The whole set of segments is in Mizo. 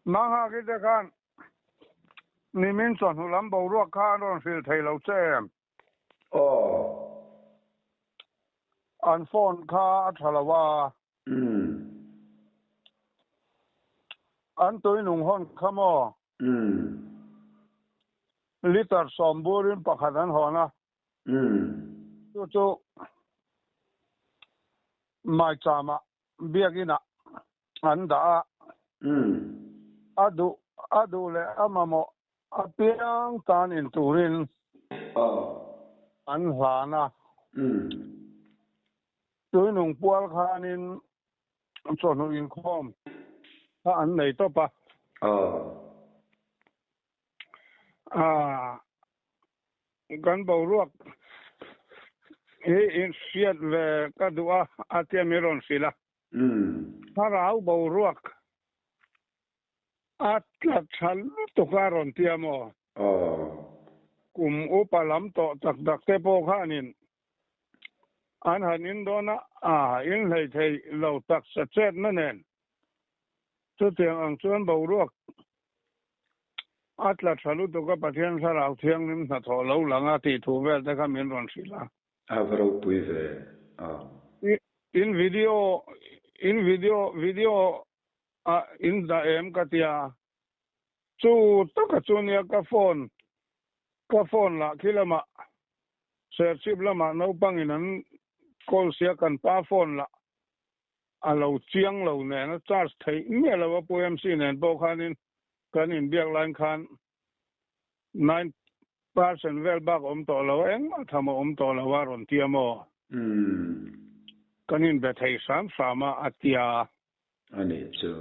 Manghaki te khan nimin chawhnu lam boruak kha an rawn hrilh thei lo che em? Aw. An phone kha a tha lo a. Umm. An tuinung hawn kha maw? Umm. Litre sawm burin pakhat an hawn a. Umm. Chu chu Maichama biakinah an dah a. Umm. A duh a duh leh a mamawh apiang tan in turin an hlan a. Umm. Tuinung pual khanin chawhnu inkhawm kha an nei tawp a. Kan boruak hi in hriat ve ka duh a, a tia mi rawn hrilh a. Thlarau boruak a tla tha lutuk a rawn tia maw? Kum upa lam tawh tak tak te pawh khanin an han in dawn a, a inhlei thei lo taksa chetna nen Chutiang ang chuan boruak a tla tha lutuk a, Pathian Thlarau Thianghlim hnathawh lo lang a tih thu vel te kha min rawn hrilh a. A va ropui ve a. In video in video video ah in dah em ka tia. Chu taka chu nia ka phone ka phone lah khi lamah Serchhip lamah naupangin an call sia kan pa phone lah a lo chiang lo nen a charge theih miah lo a Pu MC nen pawh khanin kan inbiak lain khan 9% vel bak awm tawh lo a engmah tham a awm tawh lo a rawn tia maw? Kan inbe thei hram hram a a tia. A nih chu.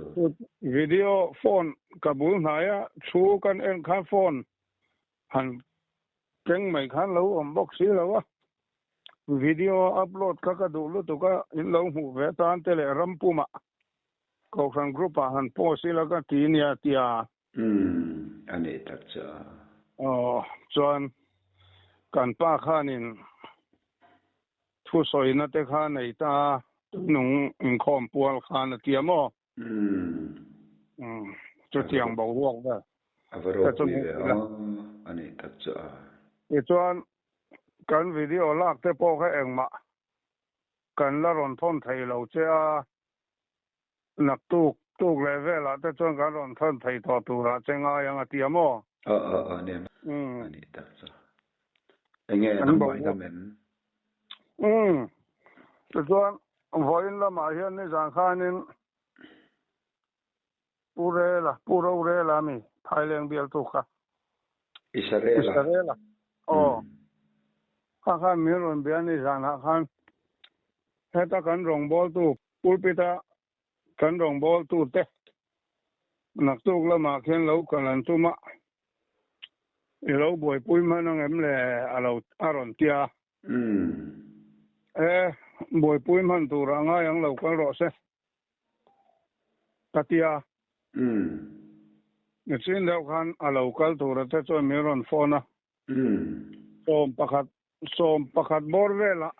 Video phone ka bul hnaia thu kan en khan phone han Keng mai khan lo awm bawk si lo a, video upload kha ka duh lutuk a, in lo hmuh ve atan te leh ram pumah Kohhran group ah han post ila ka ti nia tia. Umm, a nih tak chu a. Aw, chuan kan pa khanin thusawina te kha nei ta a, tuinung inkhawm pual khan a tia maw? Umm. Chutiang boruak vel. A va ropui ve a, a nih tak chu a. Tichuan, kan video lak te pawh kha engmah kan la rawn thawn thei lo che a, naktuk tuk leh velah te chuan kan rawn thawn thei tawh turah che ngai ang a ti a maw? Aw aw aw nia, a nih tak chu. Enge nangmah i dam em? Umm. Tichuan, vawiin lamah hian nizan khanin Pu Rela, Pu Rorela ami Thaileng bialtu kha. Isarela. Isarela. Aw. Kha khan min rawn bia nizanah khan heta kan rawngbawltu pulpit-a kan rawngbawltute naktuk lamah khian lo kal an tum a, i lo buaipui hman ang em le a lo a rawn ti a. E, buaipui hman turah ngai ang lo kal rawh se ka ti a. Nichin deuh khan a lo kal tura te chuan min rawn phone a. 11, 11 bawr velah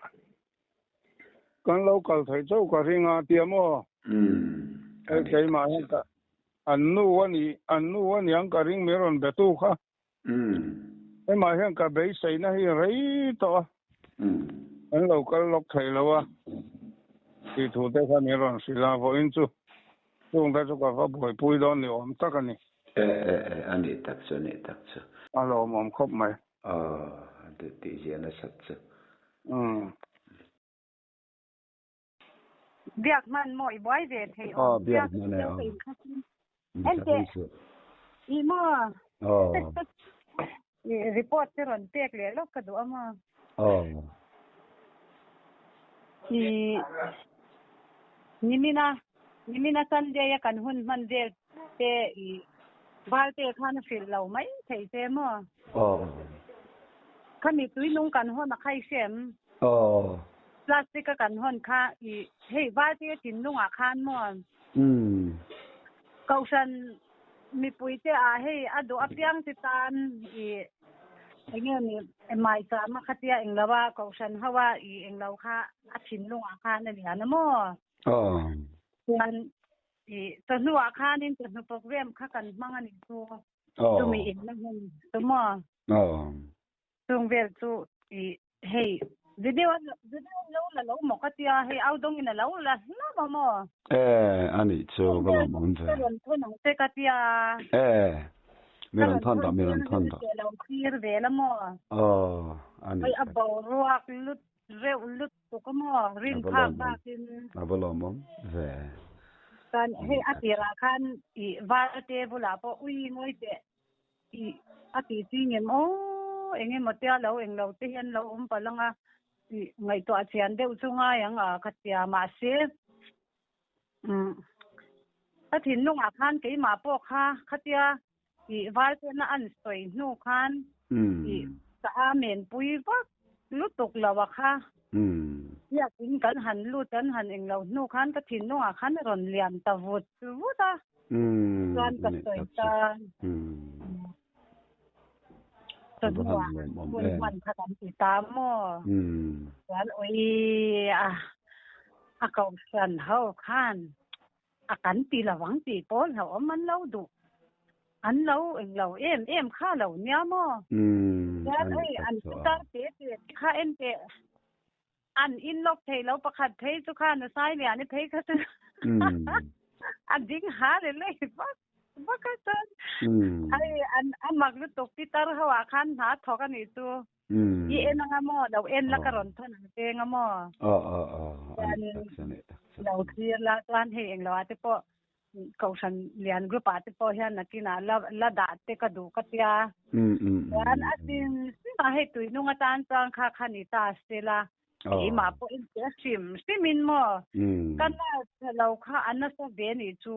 kan lo kal theih chauh ka ring a tia maw? Hei keimah hian ka an nu a ni an nu a niang ka ring min rawn be tu kha. Hemah hian ka beiseina hi rei tawh a, an lo kal lawk thei lo a tih thu te kha min rawn hrilh a, vawiin chu chungte chu ka va buaipui dawn ni awm tak a ni. E e e, a nih tak chu, a nih tak chu. A lawmawm khawp mai. Aw, duh tih zia nasat chu. Umm. Biak hman maw i buai ve thei awm. Aw, biak hman e aw. Ente, i maw? Aw. I report te rawn pek leh lawk ka duh a maw? Aw. I nimina, nimina Sunday a kan hun hman vel te i Valte khan a hrilh lo mai thei che maw? Aw. Khami tuinung kan hawn a khai hrem. Aw. Plastic a kan hawn kha i hei Valte thinlungah khan maw? Umm. Kohhran mipui te ah hei a duh apiang te tan i enge ni maicham a khatia englo a kohhran ho a i englo kha a thinlungah khan a lian a maw? Aw. Chuan. I chawhnuah khanin chawhnu program kha kan hmang a nih chu. Chumi in na hun chu maw? Chung vel chu i hei video video lo la lo maw ka tia hei au dawng in a lo la hlauh a maw? E a nih chu ka lawm awm ve. Ka rawn thawn ang che ka tia. E mi rawn thawn dah mi rawn thawn dah. Ka lo thlir ve la maw? Aw a nih. Hei a boruak lut reuh lut tuk a maw rin phak bakin. A va lawmawm ve. Chuan hei a tirah khan i valte bulah pawh ui ngawi teh i a tih chi ngem aw eng emaw tia lo eng lo te hian lo awm palh anga i ngaihtuah chian deuh chu ngai ang a ka tia mahse umm ka thinlungah khan keimah pawh kha khatia i valtena an sawi hnu khan i ka amen pui vak lutuk lo a kha. Biakin kan han lut kan han eng lo hnu khan ka thinlungah khan a rawn liam ta vut vut a, chuan ka sawi ta. Chawhnuah hun hman kha kan ti ta maw? Chuan ui a a kohhran ho khan A kan ti lo ang tih pawl hlauhawm an lo duh. An lo eng lo em em kha lo nia maw? Chuan hei an putar te te kha en teh an in lawk thei lo pakhat phei chu kha nusai lian i phei kha chu a ding ha le lei vak vak a chuan hei an a mak lutuk pitar ho ah khan hna thawk a nih chu. I en anga maw? Lo en la ka rawn thawn ang che anga maw? Chuan lo thlir la chuan hei englo ah te pawh Kohhran lian group ah te pawh hian nakinah la la dah te ka duh ka tia. Chuan a sin hrim ah hei tuinung atan chuan kha kha ni ta se la keimah pawh in che hrim hrim in maw? Ka nurse lo kha a nasa ve nih chu.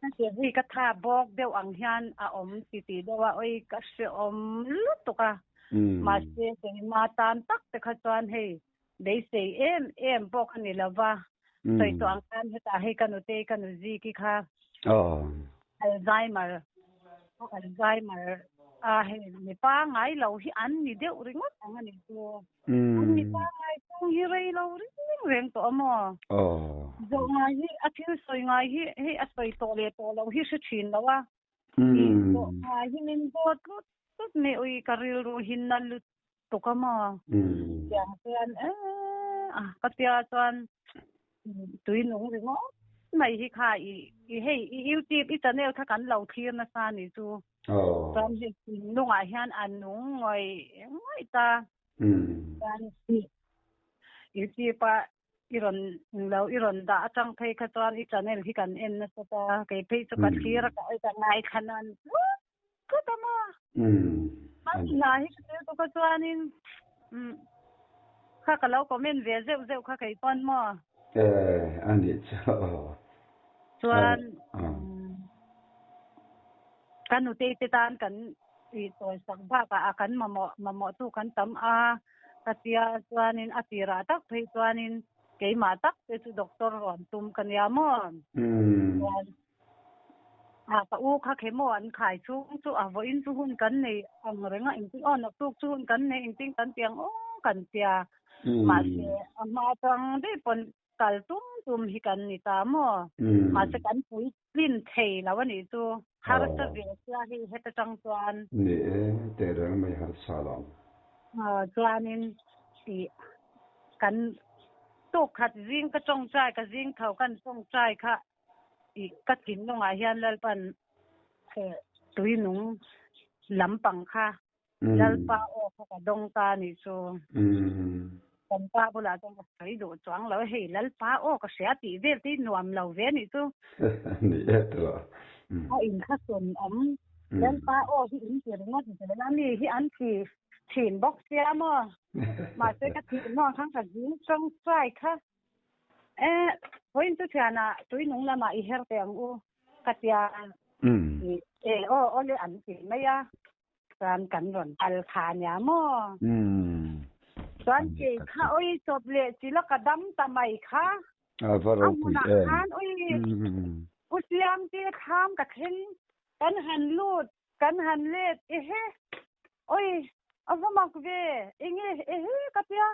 Ka ke hi ka tha bawk deuh ang hian a awm ti ti deuh a, oi ka hrehawm lutuk a. Mahse keima tan tak te kha chuan hei beisei em em pawh ka ni lo va, sawi tawh ang khan hetah hei ka nutei ka nuziki kha Alzheimer Alzheimer a hei mi pangai lo hi an ni deuh ringawt ang a ni chu. An mi pangai chhung hi rei lo reng reng tawh a maw? Zawh ngai hi a thil sawi ngai hi hei a sawi tawh leh tawh lo hi hre thin lo a. Tih zawh ngai hi min zawt tlut tlut mai ui ka rilru hi na lutuk a maw? Tiang chuan eh a ka tia chuan tui nung ringawt mai hi kha i i hei i youtube i channel kha kan lo thlir nasa ni chu. Chuan hei thinlungah hian a nung ngawih ngawih ta. Chuan youtube a i rawn lo i rawn dah atang phei kha chuan i channel hi kan en nasa ta. Kei phei chu ka thlir a ka ka ngaithla nan tlut tlut a maw. An hna hi ka tel tuk a chuanin kha ka lo comment ve zeuh zeuh kha kei pawn maw. Eh a nih chu. Chuan Ka nutei te tan kan ih tawisak bakah a kan mamawh mamawh chu kan tam a, ka tia chuanin a tirah tak phei chuanin keimah tak te chu doctor rawn tum ka nia maw? Chuan a ka u kha khemaw an khai chhung chu a vawiin chu hun kan nei ang reng a engtin aw naktuk chu hun kan nei engtin kan ti ang aw kan tia mahse a hma atang daih pawn kal tum tum hi kan ni ta maw? Mahse kan pui tlin thei lo a nih chu. Harsa ve sia hei heta tang chuan. Ni e, teh reng mai harsa lo. Chuanin ih kan tuk khat zing ka tawngtai ka zing tho kan tawngtai kha ih ka thinlungah hian Lalpan tui nung lampang kha Lalpa aw kha ka dawng ta a nih chu. Kan pa bulah chuan ka sawi duh chuang lo, hei Lalpa aw ka hria tih vel te hi nuam lo ve a nih chu. Ni e tawh. A in kha sawn awm. Lalpa aw hi in ti ringawt zel a mi hi an ti thin bawk sia maw. Mahse ka thih hnuah khan ka zing tawngtai kha. E, vawiin chu thianah tuinung lamah i her teh ang u ka tia. E aw awle an ti mai a. Chuan kan rawn kal kha ania maw? Chuan kei kha oi chawp leh chila ka dam ta mai kha. A va ropui em. A hmunah khan oi u Siam te thlam ka thleng kan han lut kan han let ehe oi a va mak ve enge ehe ka tia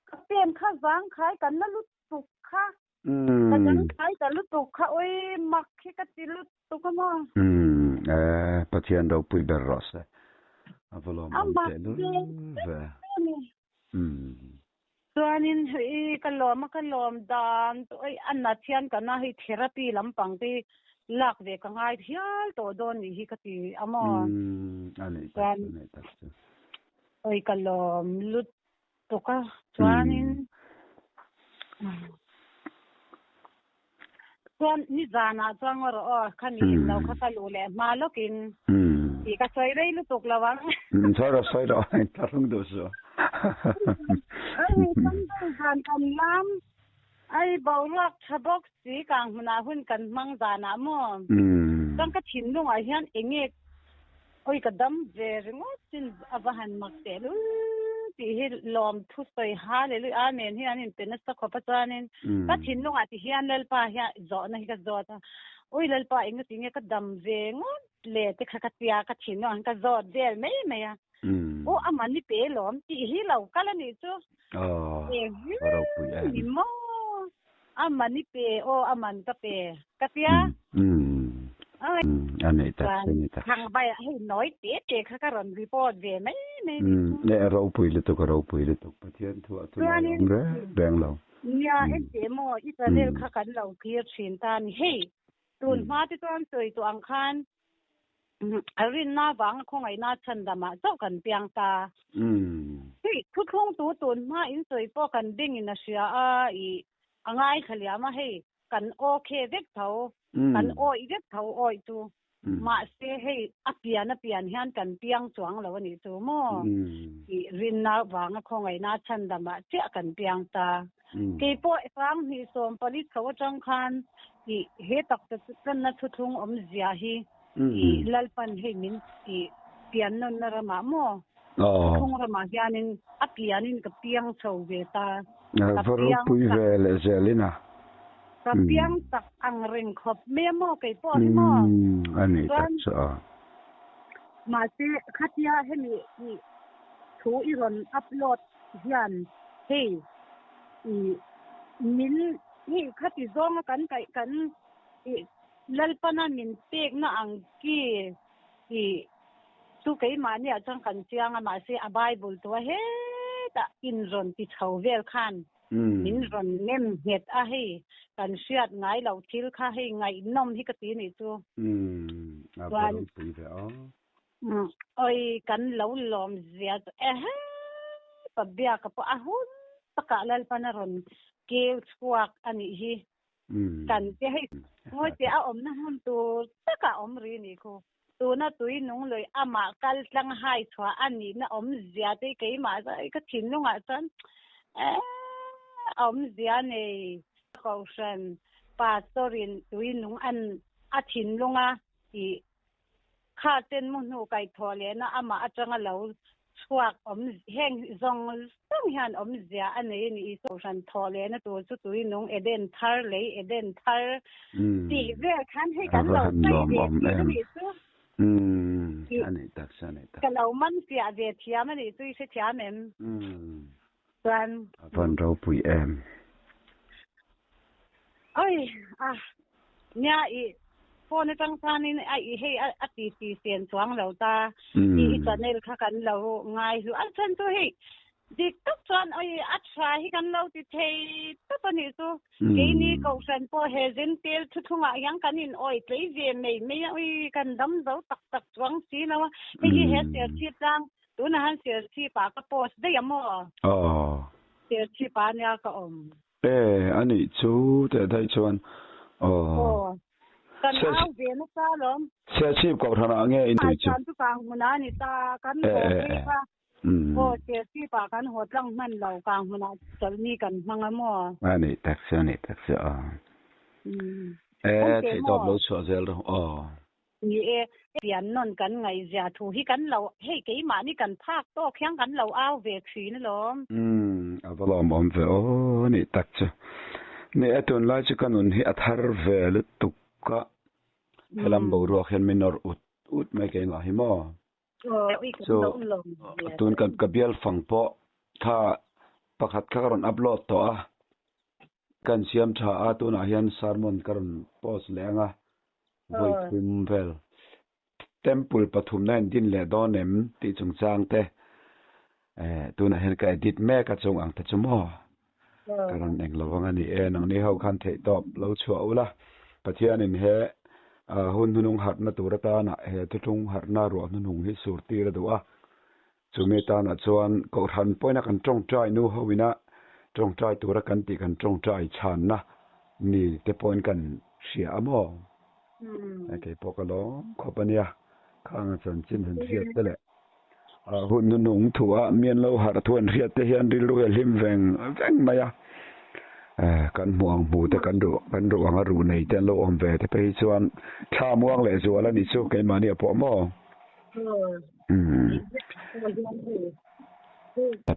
ka pen kha zang khai kan la lut tuk kha. Ka dang thai ta lutuk kha oi mak hi ka ti lutuk a maw. E Pathian ropui ber rawh se. A va lawmawm tehlul ve. Chuanin hei ka lawm a ka lawm dan chu oi a nat hian ka na hei therapy lampang te lak ve ka ngai hial tawh dawn nih hi ka ti a maw. Chuan oi ka lawm lutuk a chuanin chuan nizanah chuan ngaw rawh aw khami in lo kha ka luh leh hma lawkin tih ka sawi rei lutuk lo ang. Sawi rawh sawi rawh ka hlung duh suh. Hei Sunday zan kan lam ai boruak tha bawk si kang hmunah hun kan hmang zanah maw chuan ka thinlungah hian enge Oi ka dam ve ringawt chin a va han mak teh lul tih hi lawm thu sawi hallelujah amen hi an inpe nasa khawp a chuanin ka thinlungah ti hian Lalpa hian zawhna hi ka zawt a ui Lalpa enga tinge ka dam ve ngawt le te kha ka tia ka thinlungah hian ka zawt vel mai mai a aw aman i pe lawm tih hi lo kal a nih chu eng ni maw aman i pe aw aman ka pe ka tia Thang vai ah hei nawi te te kha ka rawn report ve mai mai ni chu. E ropui lutuk a ropui lutuk Pathian thu ah chuan a awm reng reng lo. Nia engte maw i channel kha kan lo clear thin ta ni hei tun hma te chuan sawi tawh ang khan a rinna vanga khawngaihna chhandam ah chauh kan piang ta. Hei thuthlung tu tun hma in sawi pawh kan beng in a hria a i a ngaithla liam a hei kan okay vek tho, kan awih vek tho awih chu. Mahse hei a pian a pian hian kan piang chuang lo a nih chu maw? Tih rinna vanga khawngaihna chhandamah chiah kan piang ta. Kei pawh sanghnih 14 chho atang khan tih he taksa channa thuthlung awmzia hi tih Lalpan hei min tih pian nawnna ramah maw? Thuthlung ramah hianin a pianin ka piang chho ve ta. Ka piang tak. Ve leh zelin a. Ka piang tak ang reng khawp mai a maw kei pawh hi maw? A nih tak chu a. Mahse khatia hemi i thu i rawn upload hian hei i min hei khati zawnga kan kaih kan i Lalpana min pekna ang ki i Chu keimahniah chuan kan chiang a, mahse a Bible tua hetah in rawn ti chho vel khan min rawn nem nghet a, hei kan hriat ngai loh thil kha hei ngaihnawm hi ka ti nih chu. Chuan oi kan lo lawm zia chu ehe pa biaka pawh a hun takah Lalpan a rawn keu chhuak a nih hi. Kan te hei ngawi te a awmna hmun tur takah awm ri nih khu. Tuna tui nung lui amah kal tlang hai chhuah a nihna awmzia te keimah chu ka thinlungah chuan awmzia nei Kohhran Pastor in tui nung an a thinlunga tih Kha ten mu hnu kaihthawh lehna amah atanga lo chhuak awm heng zawng zawng hian awmzia a nei a ni. Isua Kohhran thawh lehna tur chu tui nung Eden thar lei Eden thar tih vel khan hei kan lo sawi ve thin a nih chu. Ka lo man fiah ve thiam a nih chu i hrethiam em? Chuan. A van ropui em. Oi a nia i phone atang chuanin a i hei a ti ti sen chuang lo ta i i channel kha kan lo ngai hlu a chhan chu hei dik tak chuan oi a tha hi kan lo ti thei tawp a nih chu keini kohhran pawh he zentel thuthlungah hian kan in awi tlei ve mai mai a oi kan dam zo tak tak chuang si lo a hei hi he serchhip tlang Tunah han Serchhip ah ka post daih a maw? Aw. Serchhip ah nia ka awm. E, a nih chu teh daih chuan. Aw. Aw. Kan au ve nasa alawm. Serchhip kohhran ah nge i tui chu? Chuan chu kang hmun ah a ni ta. Kan haw phei kha. Aw, Serchhip ah kan haw tlang hman lo. Kang hmun ah chawlhni kan hmang a maw? A nih tak chu, a nih tak chu. Aw. E, theihtawp lo chhuah zel rawh. Aw. Ni e, pian nawn kan ngaihzia thu hi kan lo, hei keimahni kan phak tawk hian kan lo au ve thin alawm. Umm, a va lawmawm ve aw nih tak chu. Ni e, tunlai chu ka nun hi a thar ve lutuk a, helam boruak hian min nawr ut ut mai keimah hi maw? Chu tun kan ka bial fang pawh kha pakhat kha ka rawn upload tawh a. Kan siam tha a tunah hian sermon ka rawn post leh anga vawi thum vel temple pathum na in din leh dawn em tih chungchang te eh tunah hian ka edit mek a chung ang te chu maw ka rawn eng lo ang a ni e nangni ho khan theih tawp lo chhuah ula Pathianin he hun hnunung harhna tur atana he thuthlung harhna ruah hnuhnung hi sur tir a duh a. Chumi atana chuan Kohhran pawhin a kan tawngtai nu ho ina tawngtai tura kan tih kan tawngtai chhanna ni te pawhin kan hria a maw? Kei pawh ka lawm khawp a nia, khang a chanchin han hriat te leh hun hnuhnung thu a mi an lo harh thu an hriat te hian rilru hi a hlim veng veng mai a, kan hmuh ang hmu te kan ruh kan ruh ang a ruh nei te an lo awm ve te phei hi chuan thla muang leh zual a nih chu keimahni a pawh maw?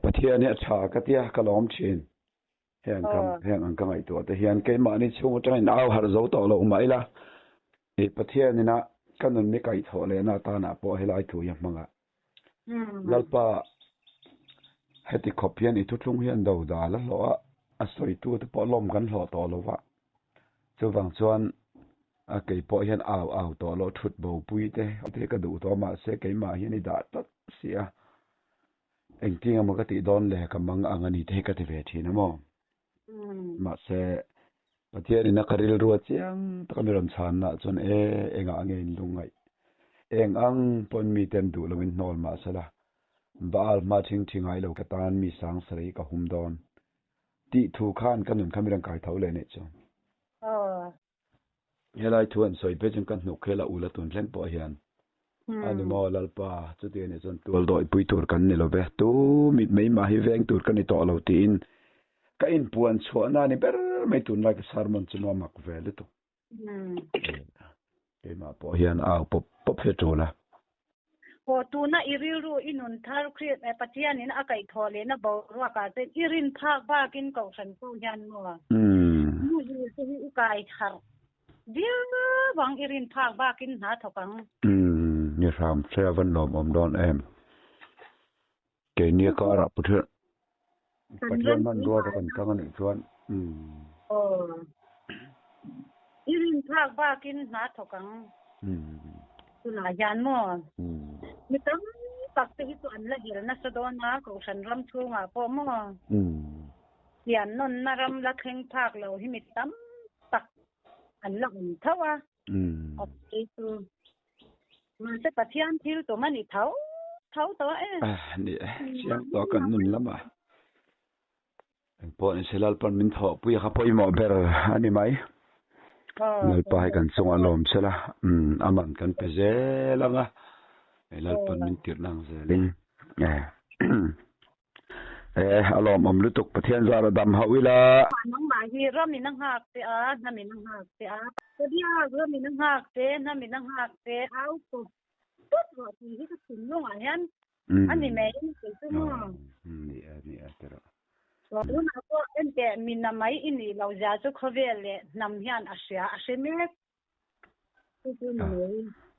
Pathian hi a tha ka tia ka lawm thin. Heng ka heng ang ka ngaihtuah te hian keimahni chhung atangin au harh zo tawh loh mah ila i Pathian ina ka nun mi kaihthawh lehna atana pawh helai thu hi a hmang a. Lalpa heti khawp hian i thuthlung hian do dal a hlawh a, a sawitu te pawh lawm kan hlawh tawh lo va. Chuvang chuan a kei pawh hian au au tawh loh thut bo pui te te ka duh tawh mahse keimah hian i dah tlat si a. Engtin emaw ka tih dawn le ka mang ang a ni te hi ka ti ve thin a maw? Mahse Pathian in a ka rilru a chiang tak a mi rawn chhan na chuan e engah nge in lungngaih? Eng ang pawn mi ten duh lo in hnawl mahsela Baal hma thing thi ngai lo ka tan mi sang sarei ka hum dawn tih thu khan ka nun kha mi rawn kai tho leh nih chu. Helai thu an sawi phei chuan ka hnuk hel a ul a tun thleng pawh hian a ni maw Lalpa chuti a nih chuan tual dawih pui tur kan ni lo ve tu mit mai mah hi veng tur ka ni tawh lo tiin ka inpuan chhuahna a ni ber mai tunlai ka sermon chu maw mak ve lutuk keimah pawh hian au pawp pawp hi a tul a. Aw tuna i rilru i nun thar Kri Pathianin a kaihthawh lehna boruakah chuan i rin phak bakin Kohhran pawh hian maw nu hi te hi i kai harh viau ang i rin phak bakin hna thawk ang. Umm ni hram hre a van lawmawm dawn em. Keini a karah Pathian Pathian hmanrua te kan tang anih chuan umm. Aw i rin phak bakin hna thawk ang. Umm. Tunah hian maw mi tam tak te hi chu an la hel nasa dawn a Kohhran ram chhungah pawh maw Umm. Pian nawnna ram la thleng phak lo hi mi tam tak an la awm tho a. Umm. Kei chu Mahse Pathian thil tum a ni tho tho tawh e. Ah ni e, chiang tawh kan nun lamah. Engpawh ni se Lalpan min thawhpui a kha pawimawh ber a ni mai. Lalpa hi kan chungah lawm sela, umm aman kan pe zel ang a, Lalpan min tirh ang zelin. Eh, a lawmawm lutuk Pathian zara dam hauh ila. Nangmah hi ram in a nghak che a, hnam in a nghak che a. Ka biak ram in a nghak che, hnam in a nghak che, au tawp tawp rawh tih hi ka thinlungah hian a ni mai kei chu maw. Ni e, ni e tiraw. Tunah pawh enteh mina mai i nih loh zia chu khawvel leh hnam hian a hria, a hre mek.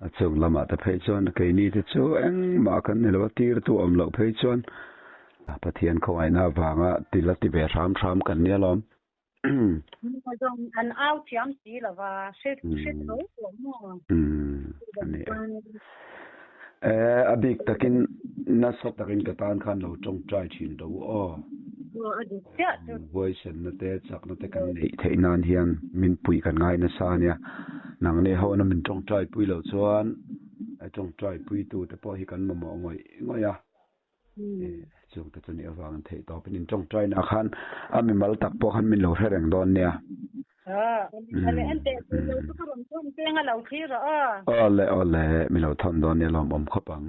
A chung lamah te phei chuan keini te chu engmah kan ni lo a, tirtu awm loh phei chuan Pathian khawngaihna avanga ti la ti ve hram hram kan nia lawm. An au thiam si lo va, hre hre tho tawh maw? A ni e. A bik takin nasa takin ka tan khan lo tawngtai thin lo u aw. Huaisenna te chakna te kan neih theih nan hian min pui kan ngai nasa a nia. Nangni ho na min tawngtai pui loh chuan tawngtai pui tu te pawh hi kan mamawh ngawih ngawih a. Chung te chu nih avangin theih tawpin in tawngtai na khan a mimal tak pawh khan min lo hre reng dawn nia. Awle awle min lo thawn dawn nia lawmawm khawp ang.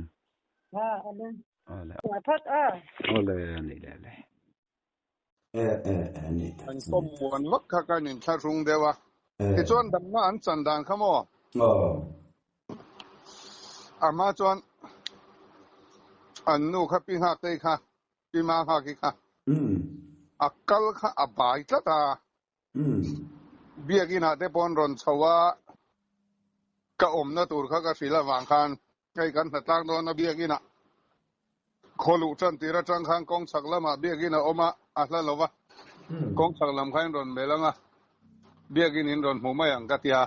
Awle. Awle ani le le. An kawm muan vak kha kan inthlahrung deuh a. Tichuan damna an chan dan kha maw? A hma chuan an nu kha pi Nghaktei kha, pi Ma Nghaki kha a kal kha a bai tlat a. Biakinah te pawh an rawn chho a, ka awmna tur kha ka hrilh avang khan hei kan hnatlang dawn a biakinah khaw luh tan tir atang khan kawng chhak lamah biakin a awm a, a hla lo va. Kawng chhak lam kha in rawn melh ang a, biakin in rawn hmu mai ang ka ti a.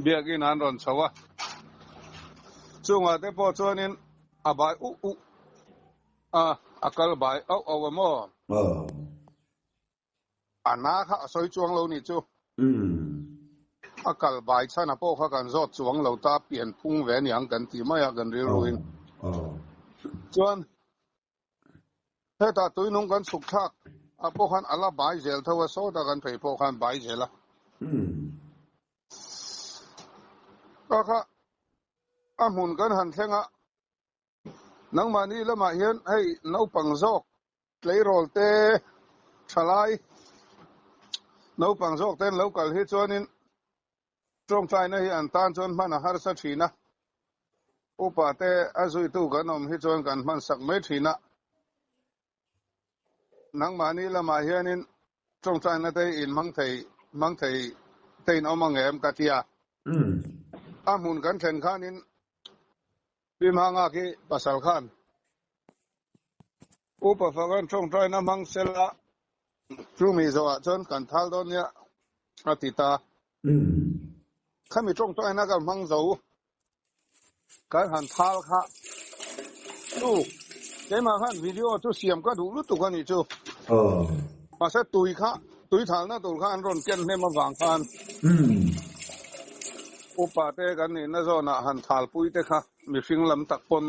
Biakin an rawn chho a, chungah te pawh chuanin a bai uh uh a, a kal bai auh auh a maw? A na kha a sawi chuang lo nih chu. A kal bai chhan a pawh kha kan zawt chuang lo ta, pian phung ve aniang kan ti mai a kan rilruin. Chuan hetah tuinung kan chhuk thlak ah pawh khan a la bai zel tho a, sawta kan phei pawh khan bai zel a. Kha kha a hmun kan han thleng a, nangmahni lamah hian hei naupang zawk Tleirawl te, thalai, naupang zawk ten lo kal hi chuanin tawngtaina hi an tan chuan hman a harsa thin a, upa te a zuitu kan awm hi chuan kan hman sak mai thin a. Nangmahni lamah hianin tawngtaina te in hmang thei hmang thei te in awm ang em ka ti a. A hmun kan thlen khanin Pi Hmanga khi pasal khan Upa Fakan tawngtaina hmang sela chumi zawhah chuan kan thal dawn nia a ti ta. Khami tawngtaina kan hmang zo kan han thal kha chu keimah khan video chu siam ka duh lutuk a nih chu. Mahse tui kha tui thalna tur kha an rawn ken hnem avang khan upa te kan nihna zawnah han thalpui te kha mihring lam tak pawn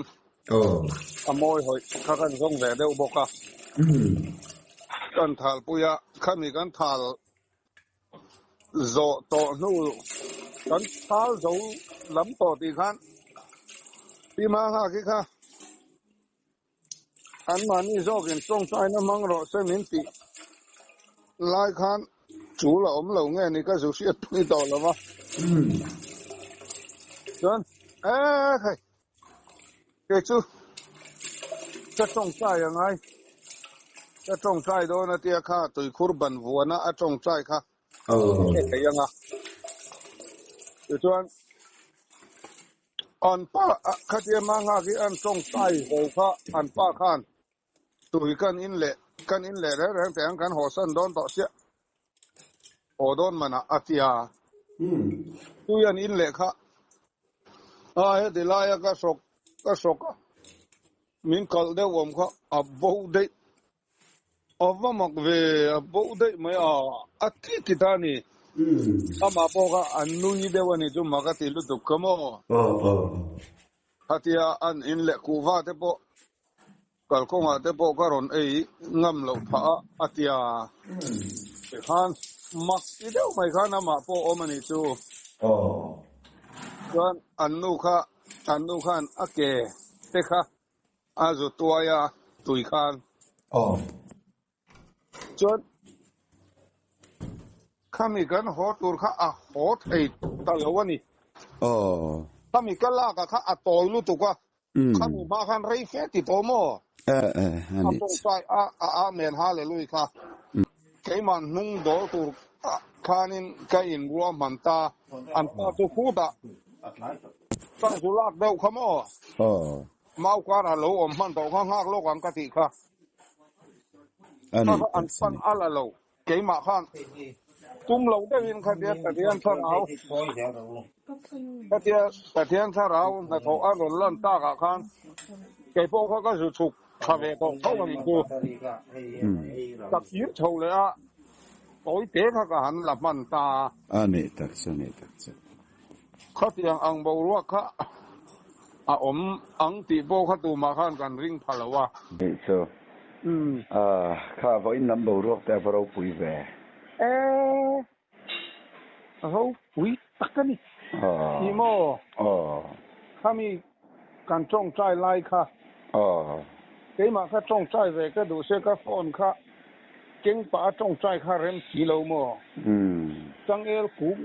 a mawi hawih kha kan zawng ve deuh bawk a. Kan thalpui a, khami kan thal zawh tawh hnu kan thal zo lam tawh tih khan Pi Hmanghaki kha Anmahni zawkin tawngtaina hmang rawh se min tih lai khan chul a awm lo nge ni ka zu hriat pui tawh lo va. Chuan e hei kei chu ka tawngtai a ngai ka tawngtai dawn a tia kha tuikhur ban vuana a tawngtai kha hre thei ang a. Tichuan An pa khatia Manga hi an tawngtai ho kha an pa khan tui kan in leh kan in leh reng reng teh ang kan hawsan dawn tawh chiah haw dawn manah a ti a. Tui an in leh kha a heti laia ka hrawk ka hrawk a min kalh deuh awm kha a bo daih A va mak ve, a bo daih mai a, a ti ti ta a ni. Amah pawh kha a nui deuh a ni chu mak a ti lutuk kha maw? Khatia an in leh kuhva te pawh kalkawngah te pawh ka rawn ei ngam loh phah a, a ti a. Tikhan mak ti deuh mai khan amah pawh awm a ni chu. Chuan an nu kha, an nu khan a ke te kha A zu tuai a tui khan. Aw. Chuan khami kan haw tur kha a haw thei ta lo a ni. Aw. Khami ka lak ah kha a tawi lutuk a. Khami hma khan rei fe ti tawh maw? E e a ni. A tawngtai a a Amen Hallelui kha. Keimah hnung dawl tur khanin ka inruahman ta. An pa chu khutah changzu lak deuh kha maw? Aw. Mau kara lo awm hman tawh kha nghak lawk ang ka tih kha. Ani Kha kha an pan a la lo. Keimah khan tum lo deuhin khatia Pathian thlarau khatia Pathian thlarau hnathawh a rawn lan takah khan keipawh kha ka zu chhuk tha ve tawh tho a nih chu. Ka kir chho leh a, tawi te kha ka han la hman ta. A nih tak chu, a nih tak chu. Khatiang ang boruak kha a awm ang tih pawh kha tumah khan kan ring pha lo a. Nih chu. Kha vawiin lam boruak te a va ropui ve. E, ropui tak a ni. Ni maw? Khami kan tawngtai lai kha. Keimah kha tawngtai ve ka duh se ka phone kha keng pah a tawngtai kha rem si lo maw? Changel kung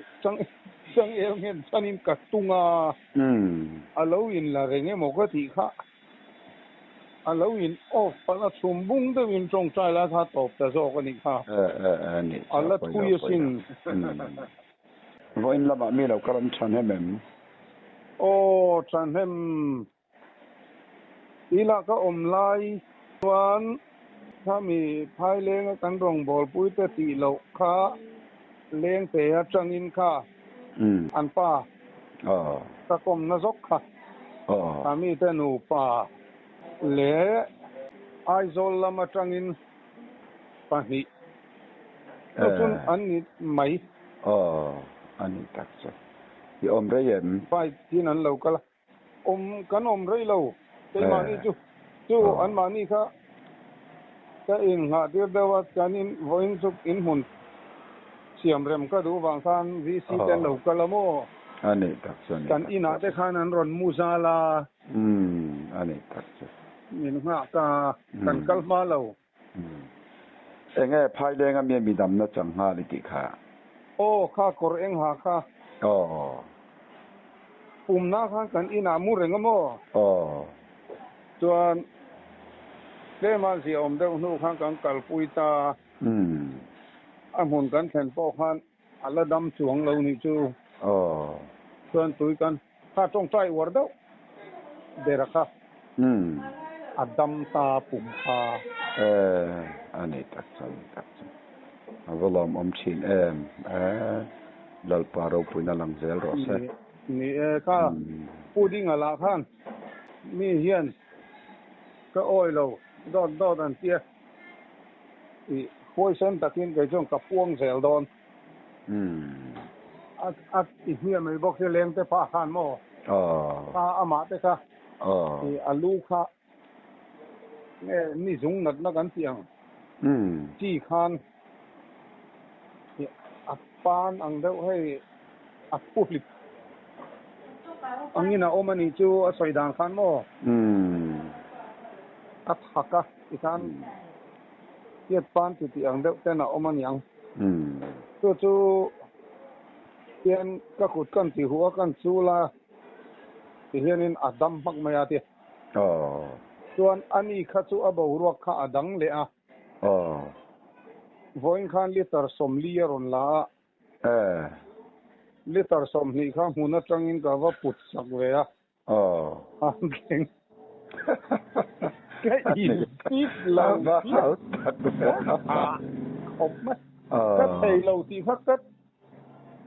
changel ngen chhanin ka tung a, a lo in la reng emaw ka tih kha a lo in off palh a chhum bung deuhin tawngtai lai kha tawp ta zawk a nih kha. A la thui asin. Vawiin lamah mi lo kal an thahnem em? Aw, thahnem. Ila ka awm lai chuan. Khami Phailenga kan rawngbawlpui te tih loh kha Lengte atangin kha an pa ka kawmna zawk kha Khami te nupa leh Aizawl lam atangin pahnih chu chun an ni mai. Aw, a ni tak chu. I awm rei em? Bike in an lo kal a. Awm kan awm rei lo keimahni chu chu anmahni kha ka innghah tir deuh a kan in vawiin chu inhmun siam rem ka duh vang khan VC te an lo kal a maw? A nih tak chu a nih Kan inah te khan an rawn mu zal a. Umm a nih tak chu. Min nghah ka kan kal hma lo. Enge Phaileng a mi mi damna chang nghal i tih kha? Aw kha kawr eng ha kha. Aw. Pumna khan kan inah mu reng a maw? Aw. Chuan tlema ziaawm deuh hnu khan kan kalpui ta. A hmun kan thlen pawh khan a la dam chuang lo nih chu. Aw. Chuan tui kan kha tawngtai uar deuh ber a kha. A dam ta pum kha. E, a ni tak chu, a ni tak chu. A va lawmawm thin em. E, Lalpa ropuina lang zel rawh se. Ni e, kha Pu Dinga lah khan mi hian ka awi lo dawt dawt an tia. I huaisen takin kei chuan ka puang zel dawn. A a ti hmiah mai bawk hi lengte pa khan maw? Kha amah te kha i a lu kha nge ni zung natna kan tih ang chi khan i a pan ang deuh hei a phuhlit angin a awm a nih chu a sawi dan khan maw? A thak a tikhan tiat pan ti tih ang deuh ten a awm a niang. Chu chu hian ka kut kan ti huh a kan chul a ti hianin a dam hmak mai a ti. Chuan ani kha chu a boruak kha a dang leh a. Vawiin khan litre 40 a rawn la a. Litre 20 kha hmun atangin ka va put sak ve a. A thleng. Ka in pip lo chiah. Khawp mai. Ka thei lo tih kha ka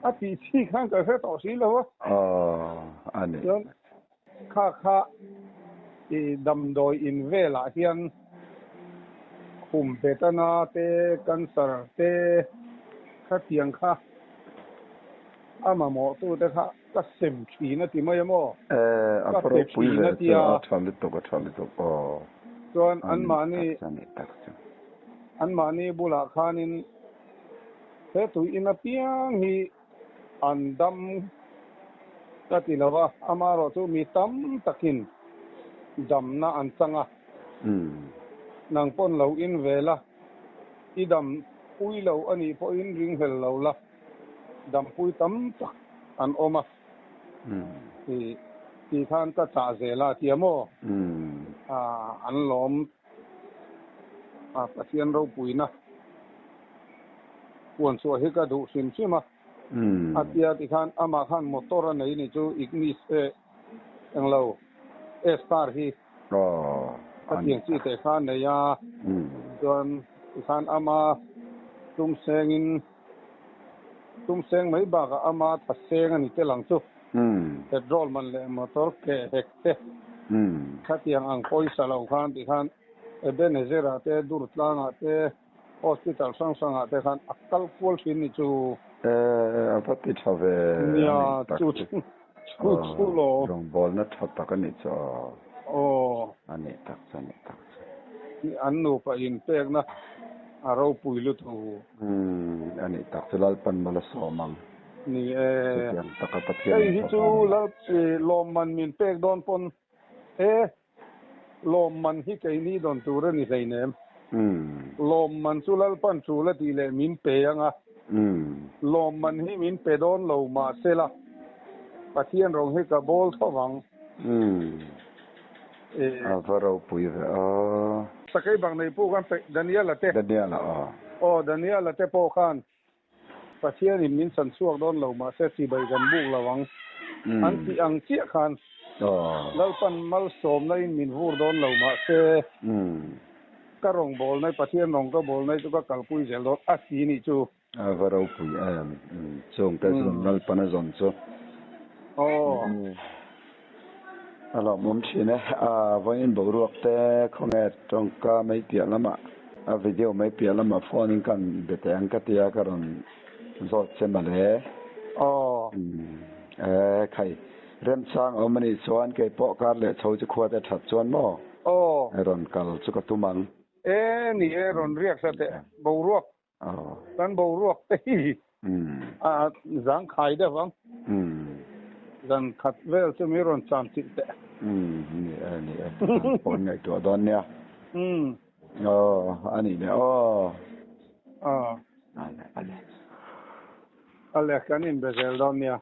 a tih chi khan ka hre tawh si lo a. Chuan kha kha i damdawi in velah hian khum betana te cancer te khatiang kha a mamawh tu te kha ka sem thin a ti mai a maw? E, a Ka va pe ropui thin ve a chu, tia. a tha lutuk, a tha lutuk, aw. Chuan A nih anmahni, tak chu, a nih tak chu. anmahni bulah khanin he tui in apiang hi an dam ka ti lo a, amaherawh chu mi tam takin damna an chang a. Nang pawn lo in ve la, i dam pui lo a nih pawhin ringhlel lo la. Dampui tam tak an awm a, ti ti khan ka chah zel a tia maw? An lawm a, Pathian ropuina puan chhuah hi ka duh hrim hrim a, a tia ti khan amah khan motor a nei ni chu Ignis e englo S-car hi ka tiang chi te kha a nei a, chuan ti khan ama tum sengin Tum seng mai bakah ama tha seng a ni tel ang chu. Petrol man leh motor ke hek te khatiang ang pawisa lo khan ti khan Ebenezer ah te Durtlang ah te hospital hrang hrang ah te khan a kal kual thin ni chu. E a va ti tha ve a Nia nih tak chu chu. chu chu lo. Rawngbawlna tha tak a nih chu aw. Aw. A nih tak chu a nih tak chu. An nupa inpekna a ropui lutuk. Umm a nih tak chu Lalpan mal a sawm ang. Ni e. Chutiang taka Pathian Hei in hi thawk chu a ni. Lal lawmman min pek dawn pawn e lawmman hi keini dawn tur a ni hleinem. Lawmman chu Lalpan tul a tih leh min pe ang a. Lawmman hi min pe dawn lo mahsela Pathian rawng hi ka bawl tho vang. A va ropui ve aw. Sakei bang nei pawh khan Daniela te. Daniela aw. Aw Daniela te pawh khan Pathianin min chan chhuak dawn lo mahse chibai kan buk lo ang an tih ang chiah khan Lalpan malsawmna in min vur dawn lo mahse. Ka rawngbawl nai Pathian rawng ka bawl nai chu ka kalpui zel dawn a ti nih chu. A va ropui em. Chung te chu Lalpan a zawn chu. Aw. A lawmawm thin e. A vawiin boruak te khawnge tawngka mai piah lamah a video mai piah lamah phone in kan be teh ang ka tia ka rawn zawt che mawle. Aw. E khai. Remchang awm a nih chuan kei pawh kar leh chho chu khua te that chuan maw? Aw. Rawn kal chu ka tum ang. E ni e, rawn riak sa teh. Boruak. Aw. Kan boruak te hi a zang khai deuh ang. Zan khat vel chu mi rawn cham chilh teh. Ni e, ni e. Pawn ngaihtuah dawn nia. Aw, a nih leh aw. Aw. Ale, ale. Ale, kan inbe zel dawn nia.